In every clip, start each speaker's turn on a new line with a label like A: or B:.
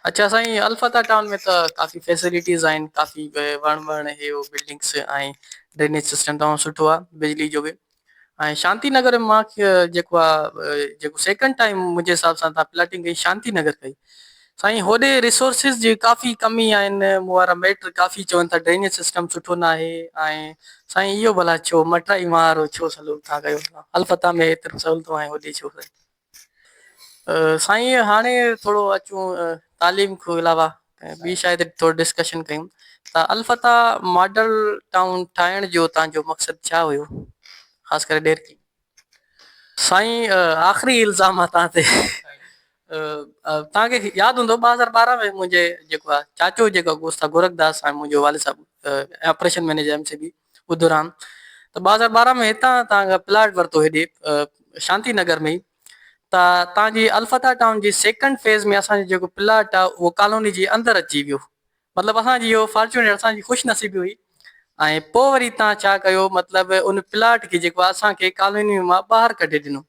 A: اڇا سائين الفتح ٽائون ۾ ته ڪافي فيسلٽيز آهن ڪافي وڻ وڻ هي هو بلڊنگس ۽ ڊرينيج سسٽم تمام سٺو آهي بجلي جو به ۽ شانتي نگر ۾ مان جيڪو آهي جيڪو سيڪنڊ ٽائيم منهنجي حساب سان تان پلاٽنگ ڪئي شانتي نگر ڪئي سائين هوڏي ريسورسز جي ڪافي ڪمي آهن مون وارا ميٽر ڪافي چون ٿا ڊرينيج سسٽم سٺو نه آهي ۽ سائين اهو ڀلا ڇو مٽرائي مارو ڇو سلوڪ ٿا ڪيو الفتح ۾ ايتريون سهولتون آهن هوڏي ڇو سائين سائين هاڻي ٿورو اچون تعليم کان علاوه ٻي شايد ٿورو ڊسڪشن ڪيون ته الفتح ماڊل ٽائون ٺاهڻ جو تان جو مقصد ڇا هيو خاص ڪري ڏيرڪي سائين آخري الزام آ تان تي تان کي ياد هوندو 2012 ۾ منهنجي جيڪو آ چاچو جيڪو استاد گورک داس ۽ منهنجو والد صاحب operation manager M C B Budhram ته 2012 ۾ هتان تان کان پلاٽ ورتو هيڏي شانتي نگر ۾ ئي ته تان جي الفتح ٽائون جي سيڪنڊ فيز ۾ اسان جو جيڪو پلاٽ آ اهو ڪالوني جي اندر اچي ويو مطلب اسان جي اهو فارچونيٽ اسان جي خوش نصيبي هئي ۽ پوء وري تان ڇا ڪيو مطلب ان پلاٽ کي جيڪو اسان کي ڪالوني مان ٻاهر ڪڍي ڏنو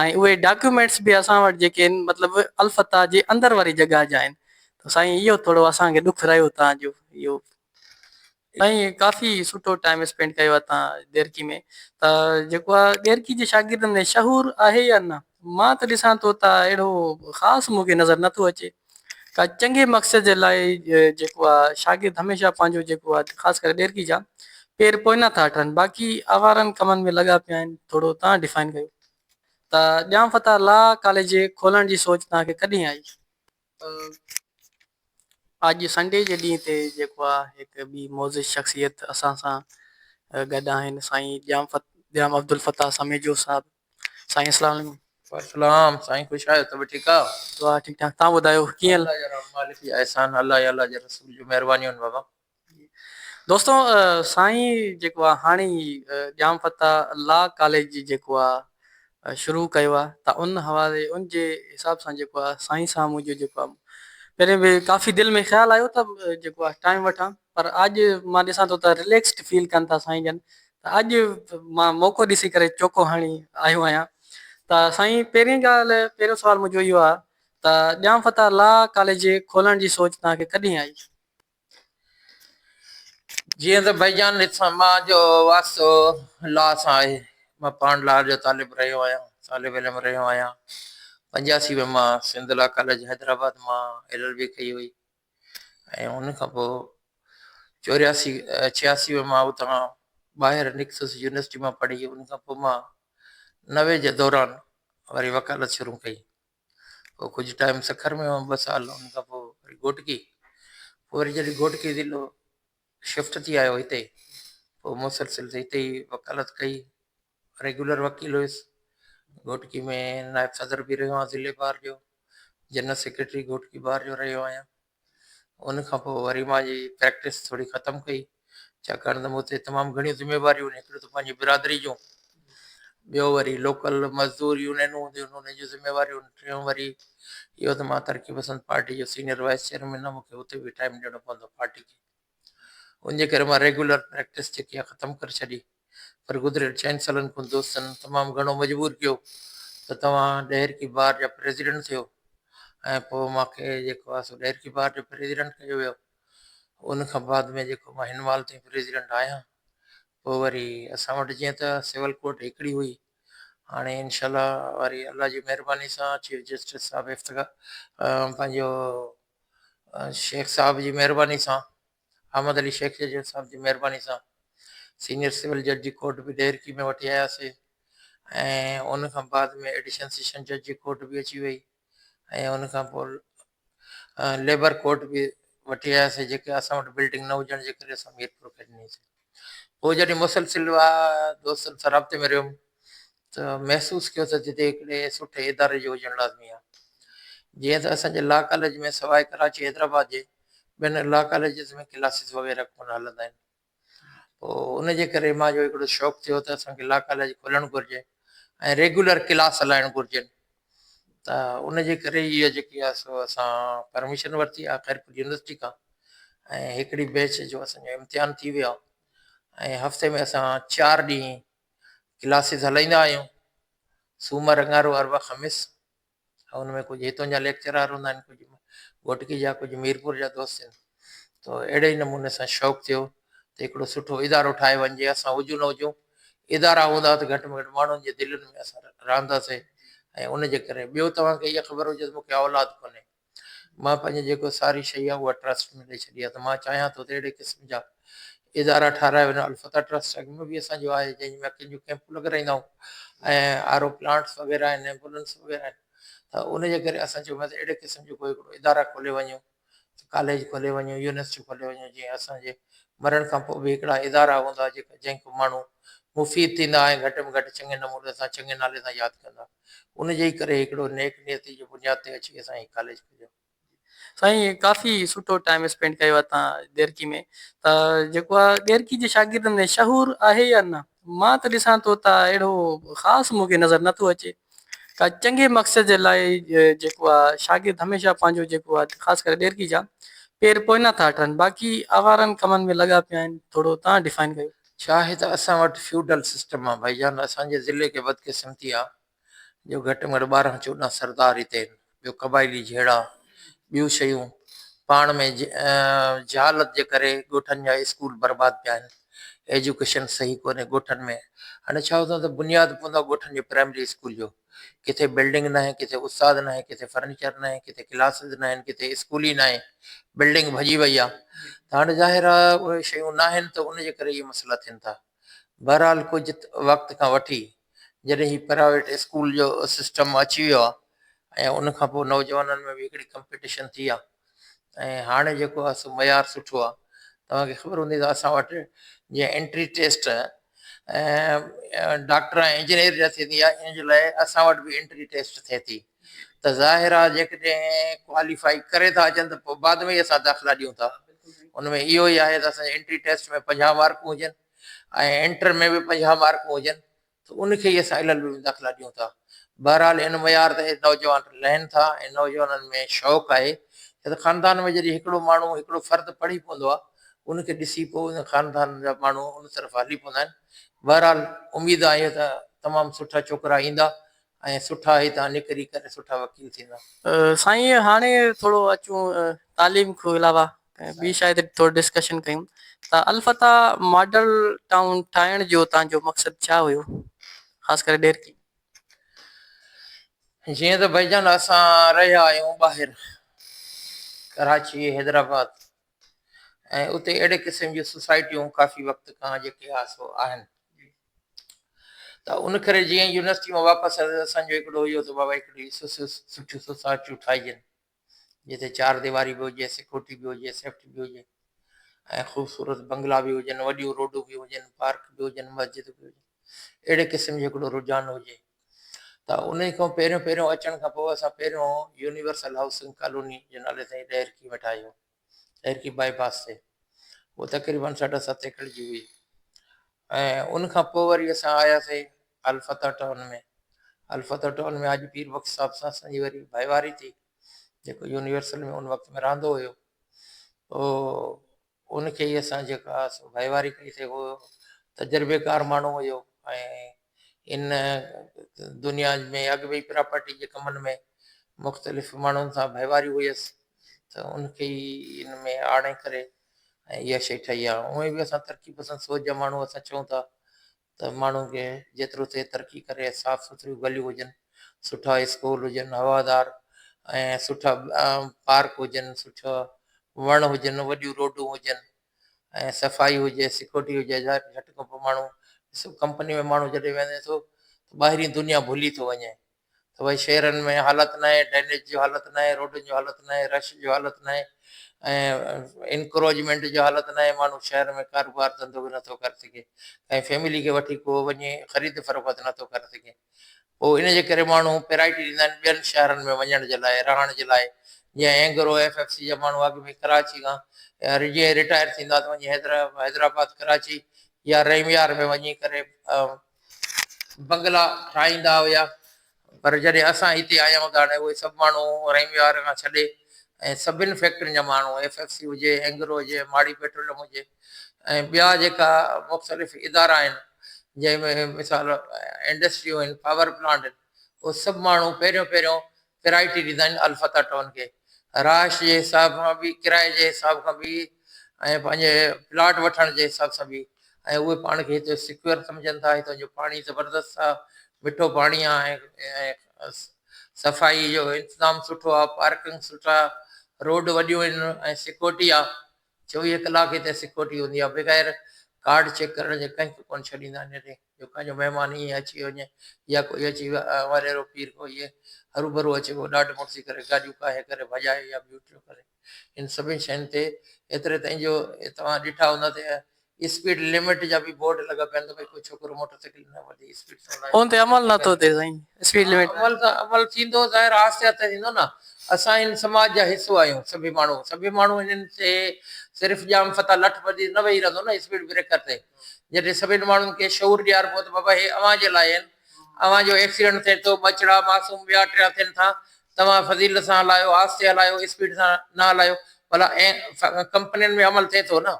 A: ۽ اهي ڊاڪيومينٽس به اسان وٽ جيڪي آهن مطلب الفتح جي اندر واري جڳهه جا آهن ته سائين اهو ٿورو اسان کي ڏک رهيو تان جو اهو سائين ڪافي سٺو ٽائيم اسپينڊ ڪيو آ تان ڏيرڪي ۾ ته جيڪو آ ڏيرڪي جي شاگردن ۾ شعور آهي يا نه مان ته ڏسان ٿو ته اهڙو خاص مون کي نظر نٿو اچي ڪا چڱي مقصد جي لاء جيڪو آ شاگرد هميشه پنهنجو جيڪو آ خاص ڪري ڏيرڪي جا پير پوئنا ٿا هٽن باقي آوارن ڪمن ۾ لڳا پيا آهن ٿورو تان ڊفائن ڪيو ته ڄام فتح لا ڪاليج کولڻ جي سوچ تان کي ڪڏهن آئي؟ اڄ سنڊي جي ڏينهن تي جيڪو آ هڪ ٻي معزز شخصيت اسان سان گڏ آهن سائين ڄام ڄام عبدالفتاح سميجو صاحب سائين اسلام عليڪم.
B: وسلام سائين خوش آهيو طبيعت ٺيڪ آ.
A: دعا ٺيڪ ٺاڪ تان ٻڌايو ڪيئن.
B: الله جا رب مالڪ جا احسان الله يا الله جي رسول جون مهربانيون آهن بابا.
A: دوستو سائين جيڪو آ هاڻي ئي ڄام فتح لا ڪاليج جي جيڪو آ شروع ڪيو آ ته ان حوالي ان جي حساب سان جيڪو آ سائين سان منهنجو جيڪو آ پهرين به ڪافي دل ۾ خيال آيو ته جيڪو آ ٽائيم وٺان پر اڄ مان ڏسان ٿو ته رليڪسڊ فيل ڪن ٿا سائين جن ته اڄ مان موقعو ڏسي ڪري چوکو هڻي آيو آهيان ته سائين پهرين ڳالهه پهريون سوال منهنجو اهو آ ته ڄام فتح لا ڪاليج کولڻ جي سوچ توهان کي ڪڏهن آئي؟
B: جيئن ته ڀائيجان سان مان جو واسطو لا سان آهي، مان پاڻ لا جو طالب رهيو آهيان، طالب علم رهيو آهيان. 85 ۾ مان سنڌ لا ڪاليج حيدرآباد مان ايل ايل بي ڪئي هئي ۽ ان کان پوء 84 86 ۾ مان اتان ٻاهر نڪتس يونيورسٽي مان پڙهي ان کان پوء مان 90 جي دوران وري وڪالت شروع ڪئي. پوء ڪجهه ٽائيم سکر ۾ هئم ٻه سال ان کان پوء وري گهوٽڪي پوء وري جڏهن گهوٽڪي ضلعو شفٽ ٿي آيو هتي پوء مسلسل هتي ئي وڪالت ڪئي ريگيولر وڪيل هيس گهوٽڪي ۾ نائب صدر به رهيو آهيان ضلعي بار جو جنرل سيڪريٽري گهوٽڪي بار جو رهيو آهيان ان کان پوء وري مان جي پريڪٽس ٿوري ختم ڪئي ڇاڪاڻ ته مون تي تمام گهڻيون ذميواريون آهن هڪڙو ته پنهنجي برادري جون ٻيو وري لوڪل مزدور يونينون هونديون آهن انهن جون ذميواريون آهن ٽيون وري اهو ته مان ترقي پسند پارٽي جو سينئر وائيس چيئرمين آهيان مون کي اتي به ٽائيم ڏيڻو پوندو پارٽي کي ان جي ڪري مان ريگيولر پريڪٽس جيڪي آهي ختم ڪري ڇڏي پر گذريل چئن سالن کان دوستن تمام گهڻو مجبور ڪيو ته توهان ڏهرڪي بار جا پريزيڊنٽ ٿيو ۽ پوء مان کي جيڪو آهي سو ڏهرڪي بار جو پريزيڊنٽ ڪيو ويو ان کان بعد ۾ جيڪو مان هن مهل تائين پريزيڊنٽ آهيان پوء وري اسان وٽ جيئن ته سول ڪورٽ هڪڙي هئي هاڻي انشاء الله وري الله جي مهرباني سان چيف جسٽس صاحب افتخار پنهنجو شيخ صاحب جي مهرباني سان احمد علي شيخ جج صاحب جي مهرباني سان سينيئر سول جج جي ڪورٽ به ڏهرڪي ۾ وٺي آياسي ۽ ان کان بعد ۾ ايڊيشن سيشن جج جي ڪورٽ به اچي وئي ۽ ان کان پوء ليبر ڪورٽ به وٺي آياسي جيڪي اسان وٽ بلڊنگ نه هجڻ جي ڪري اسان ميرپور کي ڏنيسي پوء جڏهن مسلسل دوستن سان رابطي ۾ رهيم ته محسوس ڪيو ته جتي هڪڙي سٺي اداري جو هجڻ لازمي آهي. جيئن ته اسان جي لا ڪاليج ۾ سواء ڪراچي حيدرآباد جي ٻين لا ڪاليجز ۾ ڪلاسز وغيره ڪونه هلندا آهن. پوء ان جي ڪري مان جو هڪڙو شوق ٿيو ته اسان کي لا ڪاليج کولڻ گهرجي ۽ ريگيولر ڪلاس هلائڻ گهرجن ته ان جي ڪري اها جيڪي آهي سو اسان پرميشن ورتي آهي خيرپور يونيورسٽي کان ۽ هڪڙي بيچ جو اسان جو امتحان ٿي ويو آهي ۽ هفتي ۾ اسان چار ڏينهن ڪلاسز هلائيندا آهيون سومر اڱارو اربع خميس ۽ ان ۾ ڪجهه هتون جا ليڪچرار هوندا آهن ڪجهه گهوٽڪي جا ڪجهه ميرپور جا دوست آهن ته اهڙي ئي نموني سان شوق ٿيو ته هڪڙو سٺو ادارو ٺاهي وڃجي اسان هجون نه هجون ادارا هوندا ته گهٽ ۾ گهٽ ماڻهن جي دلين ۾ اسان رهنداسين ۽ ان جي ڪري ٻيو توهان کي اها خبر هجي ته مون کي اولاد ڪونهي مان پنهنجي جيڪو ساري شيء آهي اها ٽرسٽ ۾ ڏئي ڇڏي آهي ته مان چاهيان ٿو ته اهڙي قسم جا ادارا ٺارايا وڃن الفتح ٽرسٽ اڳ ۾ به اسان جو آهي جنهن ۾ اکين جون ڪئمپون لڳرائيندا آهيون ۽ آر او پلانٽس وغيره آهن ايمبولنس وغيره آهن ته ان جي ڪري اسان چيو ته اهڙي قسم جو ڪو هڪڙو ادارا کولي وڃون ڪاليج کولي وڃون يونيورسٽي کولي وڃون جيئن اسان جي مرڻ کان پوء به هڪڙا ادارا هوندا جيڪا جنهن کان ماڻهو مفيد ٿيندا ۽ گهٽ ۾ گهٽ چڱي نموني سان چڱي نالي سان ياد ڪندا ان جي ئي ڪري هڪڙو نيڪ نيتي جي بنياد تي اچي اسان هي ڪاليج کوليو.
A: سائين ڪافي سٺو ٽائيم اسپينڊ ڪيو آهي تان ڏيرڪي ۾ ته جيڪو آهي ڏيرڪي جي شاگردن ۾ شعور آهي يا نه مان ته ڏسان ٿو ته اهڙو خاص مون کي نظر نٿو اچي ڪا چڱي مقصد جي لاء جيڪو آهي شاگرد هميشه پنهنجو جيڪو آهي خاص ڪري ڏيرڪي جا پير پوئنا ٿا هٽن باقي آوارن ڪمن ۾ لڳا پيا آهن ٿورو تان ڊفائن ڪيو.
B: ڇا آهي ته اسان وٽ فيوڊل سسٽم آهي ڀائي جان اسان جي ضلعي کي بدقسمتي آهي جو گهٽ ۾ گهٽ 12 14 سردار هتي آهن، ٻيو قبائلي جهيڙا، ٻيون شيون، پاڻ ۾ جهالت جي ڪري ڳوٺن جا اسڪول برباد پيا آهن، ايجوڪيشن صحيح ڪونهي ڳوٺن ۾، هاڻي ڇا هوندو آهي ته بنياد پوندو آهي ڳوٺن جي پرائمري اسڪول جو، ڪٿي بلڊنگ ناهي، ڪٿي استاد ناهي، ڪٿي فرنيچر ناهي، ڪٿي ڪلاسز ناهن، ڪٿي اسڪول ئي ناهي، بلڊنگ ڀڄي وئي آهي ته هاڻي ظاهر آهي اهي شيون ناهن ته ان جي ڪري اهي مسئلا ٿين ٿا. بهرحال ڪجهه وقت کان وٺي جڏهن هي پرائيويٽ اسڪول جو سسٽم اچي ويو آهي ۽ ان کان پوء نوجوانن ۾ به هڪڙي ڪمپيٽيشن ٿي آهي ۽ هاڻي جيڪو آهي سو معيار سٺو آهي توهان کي خبر هوندي ته اسان وٽ جيئن انٽري ٽيسٽ ڊاڪٽر ۽ انجنيئر جا ٿيندي آهي ان جي لاء اسان وٽ به انٽري ٽيسٽ ٿئي ٿي ته ظاهر آهي جيڪڏهن ڪواليفائي ڪري ٿا اچن ته پوء بعد ۾ ئي اسان داخلا ڏيون ٿا ان ۾ اهو ئي آهي ته اسان جي انٽري ٽيسٽ ۾ 50 مارڪون هجن ۽ انٽر ۾ به 50 مارڪون هجن ته ان کي ئي اسان ايل ايل بي ۾ داخلا ڏيون ٿا. بهرحال ان معيار تي نوجوان لهن ٿا ۽ نوجوانن ۾ شوق آهي ڇو ته خاندان ۾ جڏهن هڪڙو ماڻهو هڪڙو فرد پڙهي پوندو آهي ان کي ڏسي پوء ان خاندان جا ماڻهو ان طرف هلي پوندا آهن. بهرحال اميد آهي ته تمام سٺا ڇوڪرا ايندا ۽ سٺا هتان نڪري ڪري سٺا وڪيل ٿيندا.
A: سائين هاڻي ٿورو اچون تعليم کان علاوه ٻي شايد ٿورو ڊسڪشن ڪيون ته الفتح ماڊل ٽائون ٺاهڻ جو تان جو مقصد ڇا هيو خاص ڪري ڏيرڪي.
B: جيئن ته ڀائي جان اسان رهيا آهيون ٻاهر ڪراچي حيدرآباد ۽ اتي اهڙي قسم جون سوسائٽيون ڪافي وقت کان جيڪي آ سو آهن ته ان ڪري جيئن يونيورسٽي مان واپس آيس اسان جو هڪڙو اهو ته بابا هڪڙي سٺيون سوسائٽيون ٺاهجن جتي چار ديواري به هجي سيڪيورٽي به هجي سيفٽي به هجي ۽ خوبصورت بنگلا به هجن وڏيون روڊون به هجن پارڪ به هجن مسجد به هجن اهڙي قسم جو هڪڙو رجحان هجي ته ان کان پهريون پهريون اچڻ کان پوء اسان پهريون يونيورسل هائوسنگ ڪالوني جي نالي سان ڏهرڪي ۾ ٺاهيو ڏهرڪي باء پاس تي اهو تقريبن ساڍا ست ايڪڙ جي هئي ۽ ان کان پوء وري اسان آياسين الفتح ٽائون ۾ الفتح ٽائون ۾ حاجي پير بخش صاحب سان اسان جي وري ڀائيواري ٿي جيڪو يونيورسل ۾ ان وقت ۾ رهندو هيو پوء ان کي ئي اسان جيڪا سو ڀائيواري ڪئي سي هو تجربيڪار ماڻهو هيو ۽ ان دنيا ۾ اڳ ۾ ئي پراپرٽي جي ڪمن ۾ مختلف ماڻهن سان ڀائيواري هيس ته ان کي ئي ان ۾ آڻي ڪري ۽ اها شيء ٺهي آهي. هونئن به اسان ترقي پسند سوچ جا ماڻهو اسان چئون ٿا ته ماڻهو کي جيترو ٿئي ترقي ڪري صاف سٿريون گليون هجن، سٺا اسڪول هجن، هوادار ۽ سٺا پارڪ هجن، سٺا وڻ هجن، وڏيون روڊون هجن ۽ صفائي هجي، سيڪيورٽي هجي. جهٽ کان پوء ماڻهو ڏسو ڪمپني ۾ ماڻهو جڏهن وڃي ٿو ته ٻاهرين دنيا ڀلي ٿو وڃي. ته ڀائي شهرن ۾ حالت ناهي، ڊرينيج جو حالت ناهي، روڊن جو حالت ناهي، رش جو حالت ناهي ۽ انڪروچمينٽ جو حالت ناهي، ماڻهو شهر ۾ ڪاروبار ڌنڌو به نٿو ڪري سگهي ۽ فيملي کي وٺي ڪو وڃي خريد فروخت نٿو ڪري سگهي پوء ان جي ڪري ماڻهو پرائرٽي ڏيندا آهن ٻين شهرن ۾ وڃڻ جي لاء رهڻ جي لاء جيئن اينگرو ايف ايف سي جا ماڻهو اڳ ۾ ڪراچي کان جيئن رٽائر ٿيندا ته وڃي حيدرآباد ڪراچي يا رحيم يار ۾ وڃي ڪري بنگلا ٺاهيندا هيا پر جڏهن اسان هتي آيا آهيون ته هاڻي اهي سڀ ماڻهو رحيم يار کان ڇڏي ۽ سڀن فيڪٽرين جا ماڻهو ايف ايف سي هجي اينگرو هجي ماڙي پيٽروليم هجي ۽ ٻيا جيڪا مختلف ادارا آهن جنهن ۾ مثال انڊسٽريون آهن پاور پلانٽ آهن اهي سڀ ماڻهو پهريون پهريون پرائرٽي ڏيندا آهن الفتح ٽائون کي. رهائش جي حساب کان به، ڪرائي جي حساب کان به ۽ پنهنجي پلاٽ وٺڻ جي حساب سان به ۽ اهي پاڻ کي هتي سيڪيور سمجهن ٿا. هتان جو پاڻي زبردست آهي، مٺو پاڻي آهي ۽ صفائي جو انتظام سٺو آهي، پارڪنگ سٺا، روڊ وڏيون آهن ۽ سيڪيورٽي آهي. 24 ڪلاڪ هتي سيڪيورٽي هوندي آهي، بغير ڪارڊ چيڪ ڪرڻ جي ڪنهن کي ڪونه ڇڏيندا آهن. هتي جو ڪنهن جو مهمان ائين اچي وڃي يا ڪوئي اچي وڏيرو پير ڪو ائين هروڀرو اچي ڪو ڏاڍ مڙسي ڪري گاڏيون ڪاهي ڪري ڀڄائي يا ٻيون ٽيون ڪري. ان سڀني شين تي ايتري تائين جو توهان ڏٺا هوندا ته اسپيڊ لمٽ جا به بورڊ لڳا پيا آهن ته ڀئي ڪو ڇوڪرو موٽر سائيڪل نه وڌيڪ اسپيڊ سان هلائي.
A: ان تي عمل نه ٿو ٿئي سائين اسپيڊ لمٽ.
B: عمل ته عمل ٿيندو ظاهر آهستي آهستي ٿيندو نه. اسان ان سماج جا حصو آهيون سڀئي ماڻهو سڀئي ماڻهو انهن تي صرف ڄام فتح لٺ ٻڌي نه ويهي رهندو نه اسپيڊ بريڪر تي. جڏهن سڀني ماڻهن کي شعور ڏياربو ته بابا هي اوهان جي لاء آهن اوهان جو ايڪسيڊنٽ ٿئي ٿو ٻچڙا معصوم ٻيا ٽيا ٿين ٿا توهان فضيلت سان هلايو آهستي هلايو اسپيڊ سان نه هلايو ڀلا ڪمپنين ۾ عمل ٿئي ٿو نه.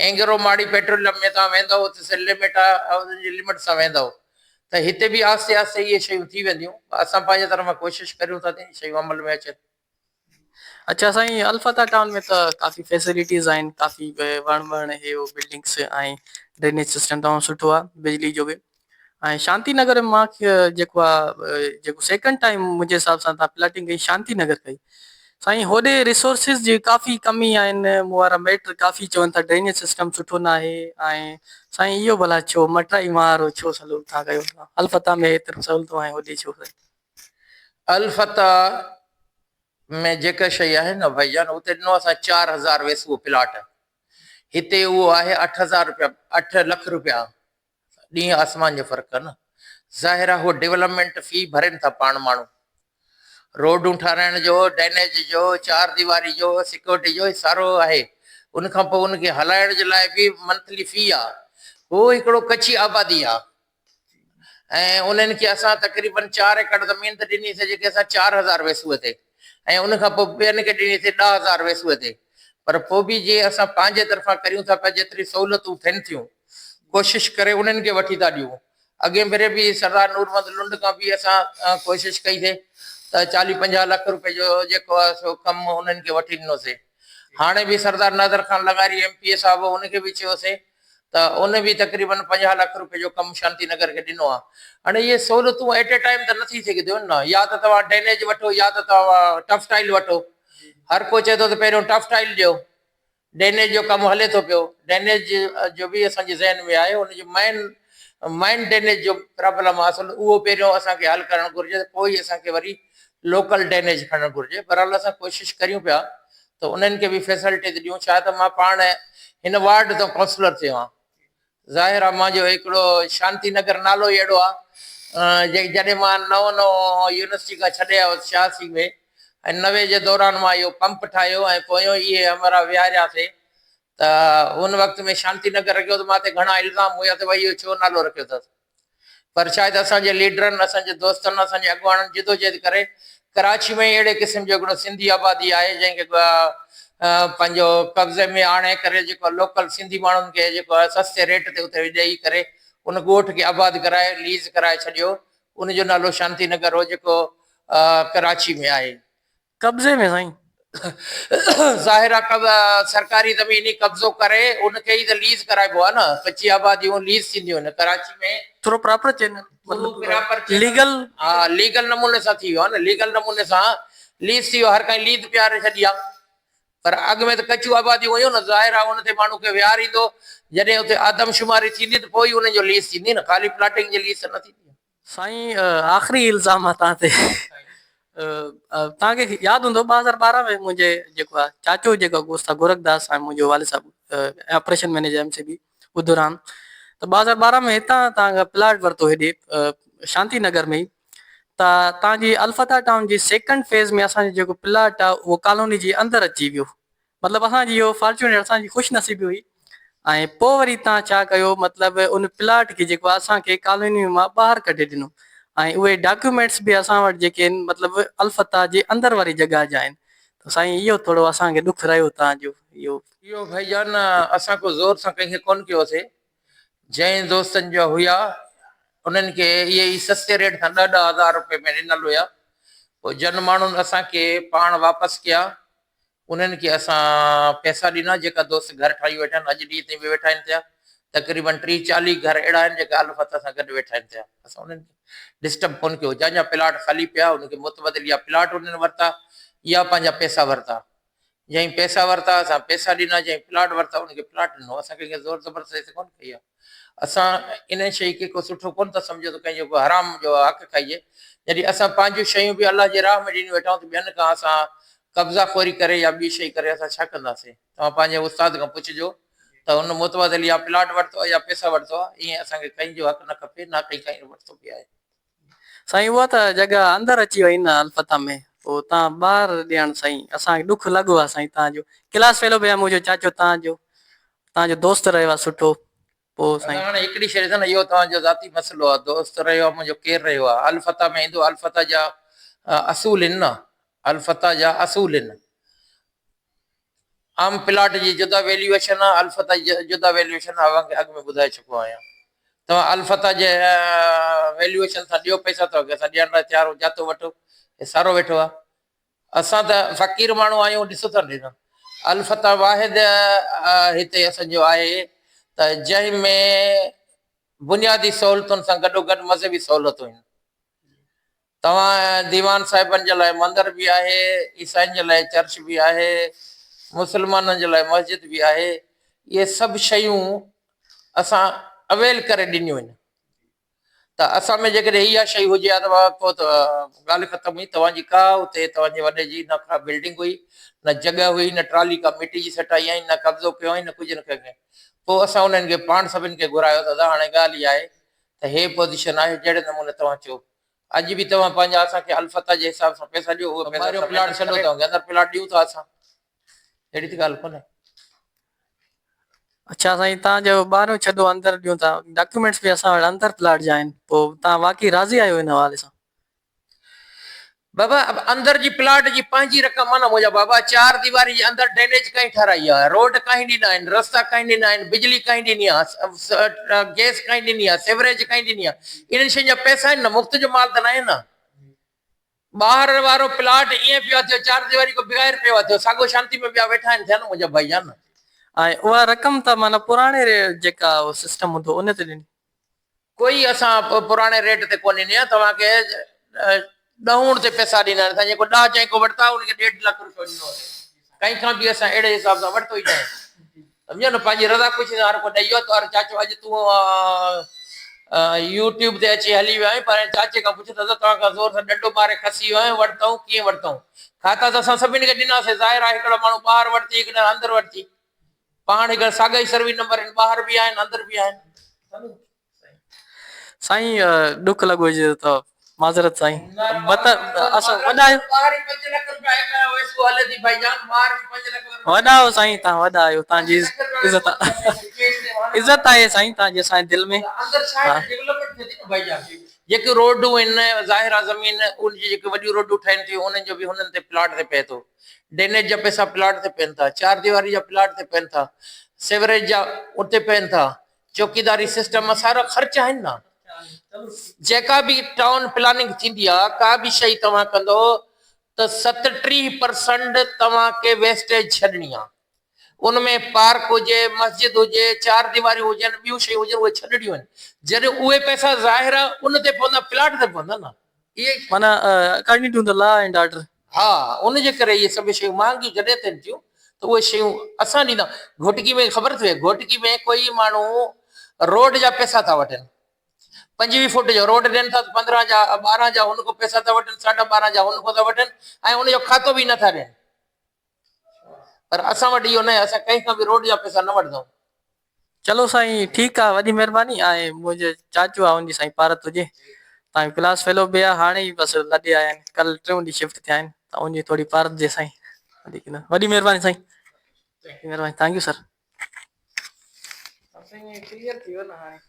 B: اينگرو ماڙي پيٽروليم ۾ توهان ويندؤ اتي سي لمٽ آهي ان جي لمٽ سان ويندؤ ته هتي به آهستي آهستي اهي شيون ٿي وينديون اسان پنهنجي طرفان ڪوشش ڪريون ٿا ته اهي شيون عمل ۾ اچن.
A: اڇا سائين الفتح ٽائون ۾ ته ڪافي فيسلٽيز آهن ڪافي وڻ وڻ هي هو بلڊنگس ۽ ڊرينيج سسٽم تمام سٺو آهي بجلي جو به ۽ شانتي نگر ۾ مان جيڪو آ جيڪو سيڪنڊ ٽائيم منهنجي حساب سان تان پلاٽنگ ڪئي شانتي نگر ڪئي سائين هوڏي ريسورسز جي ڪافي ڪمي آهن مون وارا ميٽر ڪافي چون ٿا ڊرينيج سسٽم سٺو نه آهي ۽ سائين اهو ڀلا ڇو مٽرائي مارو ڇو سلوڪ ٿا ڪيو الفتح ۾ ايتريون سهولتون آهن هوڏي ڇو سائين.
B: الفتح ۾ جيڪا شيء آهي نه ڀائي جان اتي ڏنو اسان 4000 ويسو پلاٽ هتي اهو آهي 8000 روپيا 8 لک روپيا ڏينهن آسمان جو فرق آهي نه. ظاهر آهي هو ڊولپمينٽ في ڀرين ٿا پاڻ ماڻهو. روڊون ٺاهرائڻ جو، ڊينيج جو، چار ديواري جو، سيڪيورٽي جو هي سارو آهي. ان کان پوء ان کي هلائڻ جي لاء به منٿلي في آهي. هو هڪڙو ڪچي آبادي آهي ۽ انهن کي اسان تقريبن 4 ايڪڙ زمين ته ڏني سي جيڪي اسان 4000 ويسوء تي ۽ ان کان پوء ٻين کي ڏني سي 10000 ويسوء تي پر پوء به جي اسان پنهنجي طرفان ڪريون ٿا پيا جيتري سهولتون ٿين ٿيون ڪوشش ڪري انهن کي وٺي ٿا ڏيون. اڳئين ڀيري به سردار نور محمد لنڊ کان به اسان ڪوشش ڪئي سي ته چاليهه پنجاهه لک روپين جو جيڪو آهي سو ڪم انهن کي وٺي ڏنو سي. هاڻي به سردار نادر خان لغاري ايم پي اي صاحب هو ان کي به چيو سي ته ان به تقريبن 50 لک روپين جو ڪم شانتي نگر کي ڏنو آهي. هاڻي اهي سهولتون ايٽ اي ٽائيم ته نه ٿي سگهنديون نه يا ته توهان ڊينيج وٺو يا ته توهان ٽف ٽائيل وٺو. هر ڪو چئي ٿو ته پهريون ٽف ٽائيل ڏيو. ڊينيج جو ڪم هلي ٿو پيو، ڊينيج جو به اسان جي ذهن ۾ آهي، ان جو مين مين ڊينيج جو پرابلم آهي اصل اهو پهريون اسان کي حل ڪرڻ گهرجي ته پوء ئي اسان کي وري لوڪل ڊينيج کڻڻ گهرجي. بهرحال اسان ڪوشش ڪريون پيا ته انهن کي به فيسلٽيز ڏيون، ڇا ته مان پاڻ هن وارڊ تان ڪائونسلر ٿيو آهيان، ظاهر آ مانجو هڪڙو شانتي نگر نالو ئي اهڙو آ جڏهن مان نئون نئون يونيورسٽي کان ڇڏي آيو هوس 86 ۾ ۽ 90 جي دوران مان اهو پمپ ٺاهيو ۽ پويون اهي همراهه ويهارياسي ته ان وقت ۾ شانتي نگر رکيو ته مان تي گهڻا الزام هيا ته ڀئي اهو ڇو نالو رکيو اٿس. پر شايد اسان جي ليڊرن، اسان جي دوستن، اسان جي اڳواڻن جدوجهد ڪري ڪراچي ۾ ئي اهڙي قسم جو هڪڙو سنڌي آبادي آهي جنهن کي پنهنجو قبضي ۾ آڻي ڪري جيڪو لوڪل سنڌي ماڻهن کي جيڪو آهي سستي ريٽ تي اتي ڏئي ڪري ان ڳوٺ کي آباد ڪرائي ليز ڪرائي ڇڏيو ان جو نالو شانتي نگر هو جيڪو ڪراچي ۾ آهي.
A: قبضي ۾ سائين.
B: ظاهر آ سرڪاري زمين ئي قبضو ڪري ان کي ئي ته ليز ڪرائبو آ نه ڪچي آباديون ليز ٿينديون آهن ڪراچي ۾.
A: ٿرو پراپر چينل مطلب ليگل.
B: ها ليگل نموني سان ٿي ويو آ نه ليگل نموني سان ليز ٿي ويو هر ڪنهن ليز پياري ڇڏي آ پر اڳ ۾ ته ڪچيون آباديون هيون نه ظاهر آ ان تي ماڻهو کي ويهاريندو جڏهن اتي آدمشماري ٿيندي ته پوء ئي انهن جو ليز ٿيندي نه خالي پلاٽنگ جي ليز ته نه ٿيندي.
A: سائين آخري الزام آ توهان تي توهان کي ياد هوندو 2012 ۾ منهنجي جيڪو آ چاچو جيڪو استاد گورک داس ۽ منهنجو والد صاحب operation manager M C B Budhuram ته 2012 ۾ هتان توهان کان پلاٽ ورتو هيڏي شانتي نگر ۾ ئي ته توهان جي الفتح ٽائون جي سيڪنڊ فيز ۾ اسان جو جيڪو پلاٽ آ اهو ڪالوني جي اندر اچي ويو مطلب اسان جي اهو فارچونيٽ اسان جي خوش نصيبي هئي ۽ پوء وري تان ڇا ڪيو مطلب ان پلاٽ کي جيڪو اسان کي ڪالوني مان ٻاهر ڪڍي ڏنو ۽ اهي ڊاڪيومينٽس به اسان وٽ جيڪي آهن مطلب الفتح جي اندر واري جڳهه جا آهن ته سائين اهو ٿورو اسان کي ڏک رهيو تان جو اهو.
B: اهو ڀائي جان اسان ڪو زور سان ڪنهن کي ڪونه ڪيوسي جنهن دوستن جا هيا انهن کي اهي ئي سستي ريٽ سان ڏهه ڏهه هزار روپيه ۾ ڏنل هيا. پوء جن ماڻهن اسان کي پاڻ واپس ڪيا انهن کي اسان پئسا ڏنا جيڪا دوست گهر ٺاهي ويٺا آهن اڄ ڏينهن تائين به ويٺا آهن پيا تقريبن ٽيهه چاليهه گهر اهڙا آهن جيڪا الفتح سان گڏ ويٺا آهن پيا اسان انهن کي ڊسٽرب ڪونه ڪيو جنهن جا پلاٽ خالي پيا انهن کي متبادل يا پلاٽ انهن ورتا يا پنهنجا پئسا ورتا جنهن پئسا ورتا اسان پئسا ڏنا جنهن پلاٽ ورتا ان کي پلاٽ ڏنو اسان ڪنهن کي زور زبردستي ڪونه ڪئي آهي اسان انهن شيء کي ڪو سٺو ڪونه ٿا سمجهون ته ڪنهن جو ڪو حرام جو حق کائجي. جڏهن اسان پنهنجون شيون به الله جي راهه ۾ ڏيندي ويٺا آهيون ته ٻين کان اسان قبضا خوري ڪري يا ٻي شيء ڪري اسان ڇا ڪنداسين؟ توهان پنهنجي استاد کان پڇجو ته هن متبادل يا پلاٽ ورتو آهي يا پئسا ورتو آهي. ائين اسان کي ڪنهن جو حق نه کپي نه ڪنهن کان ورتو به آهي.
A: سائين اها ته جڳهه اندر اچي وئي نه الفتح ۾ پوء تان ٻاهر ڏيڻ سائين اسان کي ڏک لڳو آ سائين تان جو ڪلاس فيلو به آ منهنجو چاچو تان جو تان جو دوست رهيو آ سٺو پوء سائين.
B: هاڻي هڪڙي شيء ڏسو نه اهو توهان جو ذاتي مسئلو آ دوست رهيو آ منهنجو ڪير رهيو آ الفتح ۾ ايندو الفتح جا اصول آهن نه الفتح جا اصول آهن عام پلاٽ جي جدا ويليوئيشن آ الفتح جي جدا ويليوئيشن آ اوهان کي اڳ ۾ ٻڌائي چڪو آهيان توهان الفتح جي ويليوئيشن سان ڏيو پئسا توهان کي اسان ڏيڻ لاء تيار آهيون جاتو وٺو هي سارو ويٺو آ اسان ته فقير ماڻهو آهيون ڏسو ٿا نه الفتح واحد هتي اسان جو آهي ته جنهن ۾ بنيادي سهولتن سان گڏو گڏ مذهبي سهولتون آهن توهان ديوان صاحبن جي لاء مندر به آهي، عيسائين جي لاء چرچ به آهي، مسلمانن جي لاء مسجد به آهي، اهي سڀ شيون اسان اويل ڪري ڏنيون آهن ته اسان ۾ جيڪڏهن اها شيء هجي ها ته پوء ته ڳالهه ختم هئي، توهان جي ڪا اتي توهان جي وڏي جي نه ڪا بلڊنگ هئي، نه جڳهه هئي، نه ٽرالي ڪا مٽي جي سٽائي هئائين، نه قبضو ڪيو هئائين، نه ڪجهه نه ڪيو. پوء اسان انهن کي پاڻ سڀن کي گهرايو ته ادا هاڻي ڳالهه اها آهي ته هي پوزيشن آهي جهڙي نموني توهان چئو اڄ به توهان پنهنجا اسان کي الفتح جي حساب سان پئسا ڏيو اهي پئسا ٻاهريون پلاٽ ڇڏو توهان کي اندر پلاٽ ڏيون ٿا اسان اهڙي ته ڳالهه ڪونهي.
A: اڇا سائين توهان جو ٻاهريون ڇڏو اندر ڏيون ٿا ڊاڪيومينٽس به اسان وٽ اندر پلاٽ جا آهن پوء توهان واقعي راضي آهيو ان حوالي سان.
B: بابا اندر جي پلاٽ جي پنهنجي رقم آ نه منهنجا بابا چار ديواري جي اندر ڊرينيج ڪنهن ٺهرائي آ روڊ ڪنهن ڏنا آهن رستا ڪنهن ڏنا آهن بجلي ڪنهن ڏني آ گئس ڪنهن ڏني آ سيوريج ڪنهن ڏني آ انهن شين جا پئسا آهن نه مفت جو مال ته ناهي نه ٻاهر وارو پلاٽ ائين پيو آ ٿيو چار ديواري کان بغير پيو آ ٿيو ساڳو شانتي ۾ ٻيا ويٺا آهن ٿيا نه منهنجا ڀائي جان.
A: ۽ اها رقم ته معنيٰ پراڻي جيڪا سسٽم هوندو ان تي ڏني.
B: ڪوئي اسان پراڻي ريٽ تي ڪونه ڏني آهي توهان کي ڏهوڻ تي پئسا ڏنا آهن اسان جيڪو ڏهه چئين کان ورتا ان کي ڏيڍ لک روپيو ڏنو آهي ڪنهن کان به اسان اهڙي حساب سان ورتو ئي ناهي سمجهيو نه پنهنجي رضا خوشي سان هر ڪو ڏئي ويو ته چاچو اڄ تون يوٽيوب تي اچي هلي ويو آهين پر چاچي کان پڇ ته توهان کان زور سان ڏنڊو ماري کسي ويو آهين ورتائون ڪيئن ورتائون کاتا ته اسان سڀني کي ڏناسين ظاهر آهي هڪڙو ماڻهو ٻاهر ورتي هڪڙو اندر ورتي پاڻ هڪ ساڳا ئي سروي نمبر آهن ٻاهر به آهن اندر به آهن.
A: سائين ڏک لڳو هجي ته معذرت سائين بت اسان وڏا آهيو وڏا آهيو سائين تان وڏا آهيو تان جي عزت عزت آهي سائين تان جي اسان جي دل ۾
B: جيڪي روڊون آهن ظاهر آ زمين ان جي جيڪي وڏيون روڊون ٺهن ٿيون انهن جو به هنن تي پلاٽ تي پئي ٿو ڊرينيج جا پئسا پلاٽ تي پين ٿا، چار ديواري جا پلاٽ تي پين ٿا، سيوريج جا اتي پين ٿا، چوڪيداري سسٽم سارا خرچ آهن نه. جيڪا به ٽائون پلاننگ ٿيندي آ ڪا به شئي توهان ڪندو ته 37 پرسنٽ توهان کي ويسٽيج ڇڏڻي آ. ان ۾ پارڪ هجي، مسجد هجي، چار ديواريون هجن، ٻيون شيون هجن اهي ڇڏڻيون آهن. جڏهن اهي پئسا ظاهر آ ان تي پوندا پلاٽ تي پوندا نه. اهي
A: معنيٰ according to the law and order.
B: ها ان جي ڪري اهي سڀ شيون مهانگيون جڏهن ٿين ٿيون ته اهي شيون اسان ڏيندا گهوٽڪي ۾ خبر اٿئي گهوٽڪي ۾ ڪوئي ماڻهو روڊ جا پئسا ٿا وٺن 25 فوٽ جو روڊ ڏين ٿا ته 15 جا 12 جا هن کان پئسا ٿا وٺن ساڍا 12 جا هن کان ٿا وٺن ۽ ان جو کاتو به نٿا ڏين پر اسان وٽ اهو ناهي اسان ڪنهن کان به روڊ جا پئسا نه وٺندا آهيون.
A: چلو سائين ٺيڪ آ وڏي مھرباني ۽ منھنجو چاچو آ ان جي سائين پارت ھجي تان ڪلاس فيلو به آ ھاڻي ئي بس لڏي آيا آھن ڪل ٽيون ڏينھن شفٽ ٿيا آھن ته ان جي ٿوري پارت ھجي سائين وڌيڪ نه وڏي مھرباني سائين مھرباني thank you sir. سائين ڪليئر ٿي ويو نه ھاڻي.